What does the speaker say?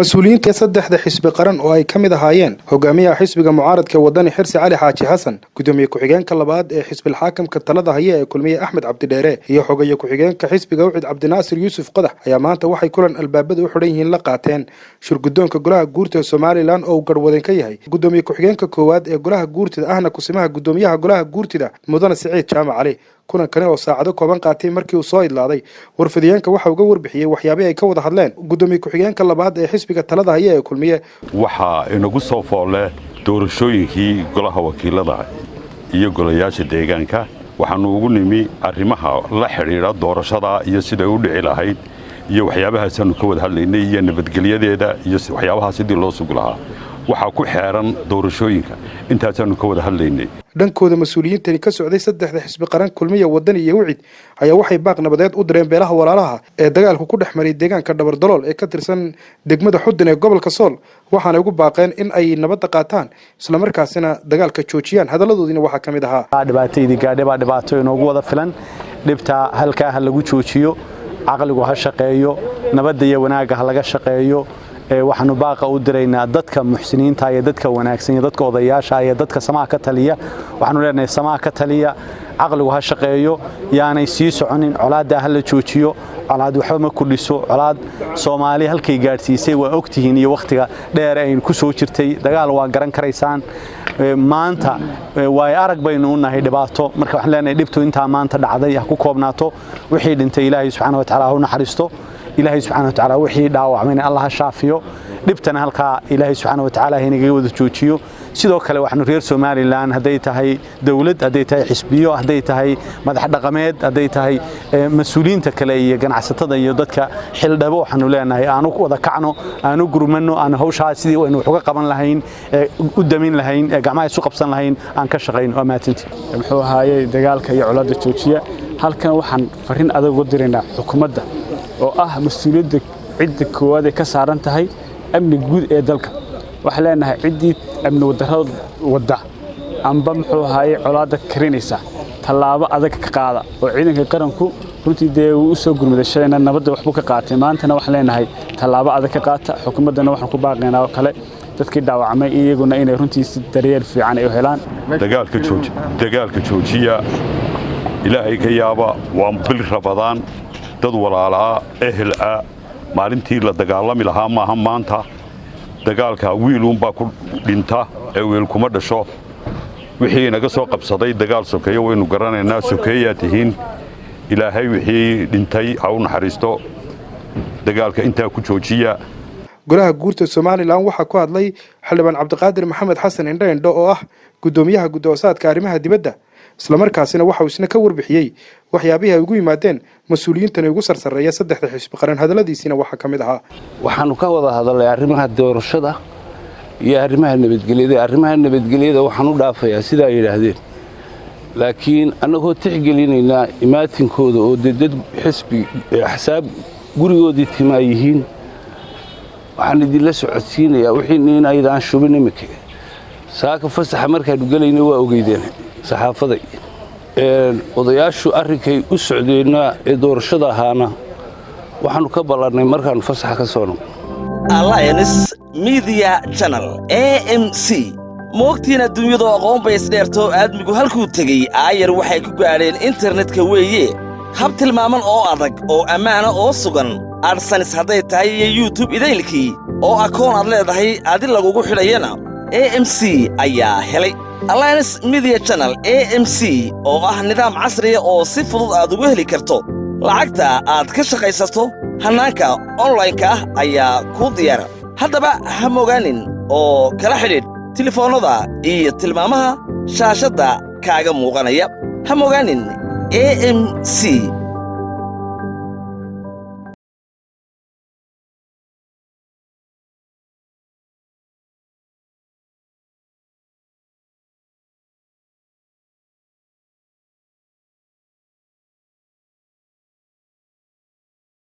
Mas-uuliyiinta saddexda xisbi qaran oo ay ka mid ahaayeen hogaamiyaha xisbiga mucaaradka Wadani, Xirsi Cali Xaaji Xasan, gudoomiye ku-xigeenka labaad ee xisbilxaakamka talada haya ee Kulmiye, Axmed Cabdidheere, iyo xogaye ku-xigeenka xisbiga UCID, Cabdinaasir Yuusuf Qodax, ayaa maanta waxay kulan albaabada u xidhan yihiin la qaateen shirgudoonka golaha guurtida Somaliland oo uu garhwaden ka yahay gudoomiye ku-xigeenka koowaad ee golaha guurtida, ahna kusimaha gudoomiyaha golaha guurtida, mudane Siciid Jaamac Cali. Kulankani oo saacado kooban qaatay, markii uu soo idlaaday, warfidiyeenka waxa uga warbixiyey waxyaabihii ay ka wada hadleen gudoomiye ku-xigeenka labaad ee xisbiga talada haya ee Kulmiye. Waxaa inagu soo foolle doorashooyinkii golaha wakiilada iyo golayaasha deegaanka. Waxaannu ugu nimi arrimaha la xidhiidha doorashada iyo siday u dhici lahayd iyo waxyaabahaasanu ka wada hadlaynay iyo nabadgelyadeeda iyo waxyaabaha sidii loo sugi lahaa waxaa ku xeeran doorashooyinka. Intaasaannu ka wada hadlaynay. Dhankooda, mas-uuliyiintani ka socday saddexda xisbi qaran, Kulmiya, Wadani iyo UCID, ayaa waxay baaq nabadeed u direen beelaha walaalaha ee dagaalku ku dhex maray deegaanka Dhabardalool ee ka tirsan degmada Xudun ee gobolka Sool, waxaanay ugu baaqeen in ay nabadda qaataan, islamarkaasina dagaalka joojiyaan. Hadalladoodiina waxaa ka mid ahaa: Dhibaataydii gaadhe baa dhibaato inoogu wada filan. Dhibta halkaa ha lagu joojiyo, caqligu ha shaqeeyo, nabadda iyo wanaagga ha laga shaqeeyo. Waxaanu baaqa u diraynaa dadka muxsiniinta iyo dadka wanaagsan iyo dadka odayaasha iyo dadka samaha ka taliya. Waxaanu leenahay: samaha ka taliya, caqligu ha shaqeeyo, yaanay sii soconin colaadda, ha la joojiyo. Colaad waxba ma kordhiso. Colaad Soomaali halkay gaadhsiisay waa ogtihiin iyo wakhtiga dheer aynu ku soo jirtay dagaal, waa garan karaysaan. Maanta waay arag baynu u nahay dhibaato. Marka waxaan leenahay: dhibtu intaa maanta dhacday ha ku koobnaato. Wixii dhintay Ilaahay subxaana wa tacaala ha u naxariisto, Ilaahay subxaana wa tacaala wixii dhaawacmayna Allah ha shaafiyo, dhibtana halkaa Ilaahay subxaana wa tacaala haynagaga wada joojiyo. Sidoo kale waxaanu reer Somaliland, hadday tahay dowlad, hadday tahay xisbiyo, hadday tahay madax dhaqameed, hadday tahay mas-uuliyiinta kale iyo ganacsatada iyo dadka xildhabo, waxaanu leenahay: aanu wada kacno, aanu gurmanno, aanu hawshaa sidii aynu wax uga qaban lahayn, u damin lahayn, gacmaha isu qabsan lahayn, aan ka shaqayno. Waa mahadsantii. Muxuu ahaayey, dagaalka iyo colaadda joojiya. Halkan waxaan farriin adag uga diraynaa xukuumadda oo ah mas-uuliyadda cidda koowaad ay ka saaran tahay amni guud ee dalka. Waxaan leenahay: ciddii amni wadarrada wadda amba muxuu ahaayey colaadda karinaysa, tallaabo adag ka qaada. Oo ciidanka qaranku runtii dee wuu u soo gurmaday shalayna, nabadda waxbuu ka qaatay, maantana waxaan leenahay tallaabo adag ka qaata. Xukuumaddana waxaan ku baaqaynaa oo kale dadkii dhaawacmay iyaguna inay runtii si daryeel fiican ay u helaan. Dagaalka joojiya, Ilaahay ka yaaba. Waa bil Ramadaan, dad walaalaa, ehel ah, maalintii la dagaalami lahaa maaha maanta. Dagaalka wiiluunbaa ku dhinta ee wiil kuma dhasho. Wixii inaga soo qabsaday dagaal sokeeyo waynu garanaynaa. Sokeeyaa tihiin. Ilaahay wixii dhintay ha u naxariisto. Dagaalka intaa ku joojiya. Golaha guurta Somaliland waxaa ku hadlay xildhibaan Cabdiqaadir Maxamed Xasan Indho Indho oo ah guddoomiyaha guddi-hoosaadka arrimaha dibadda, islamarkaasina waxa uu isna ka warbixiyey waxyaabihii ay ugu yimaadeen mas-uuliyiintani ugu sarsareeya saddexda xisbi qaran. Hadalladiisiina waxaa ka mid ahaa: Waxaanu ka wada hadalnay arrimaha doorashada iyo arrimaha nabadgelyada. Arrimaha nabadgelyada waxaan u dhaafayaa sidaa ay yidhaahdeen, laakiin annagoo tixgelinaynaa imaatinkooda oo dee dad xisbi axsaab gurigoodii timaa yihiin, waxaan idinla socodsiinayaa wixii inaydaan shubin. Iminka saaka fasaxa markaannu gelayna waa ogeydeen saxaafaday odayaashu arrinkay u socdeenna ee doorashada ahaana waxaannu ka ballannay markaannu fasaxa ka soo noqo. Alliance Media Channel AMC. Moogtiin adduunyadu aqoon bay isdheertoo, aadmigu halkuu tegey aayar waxay ku gaadheen internetka weeye. Hab tilmaaman oo adag oo ammaana oo sugan, AdSense hadday tahay iyo YouTube idaylkii oo akoon aad leedahay adi lagugu xidhayana, AMC ayaa helay. Alliance Media Channel AMC oo ah nidaam casriya oo si fudud aad ugu heli karto lacagta aad ka shaqaysato hannaanka onlaynka ah ayaa kuu diyaara. Haddaba ha mogaanin oo kala xidhiidh tilefoonnada iyo tilmaamaha shaashadda kaaga muuqanaya. Ha mogaanin AMC.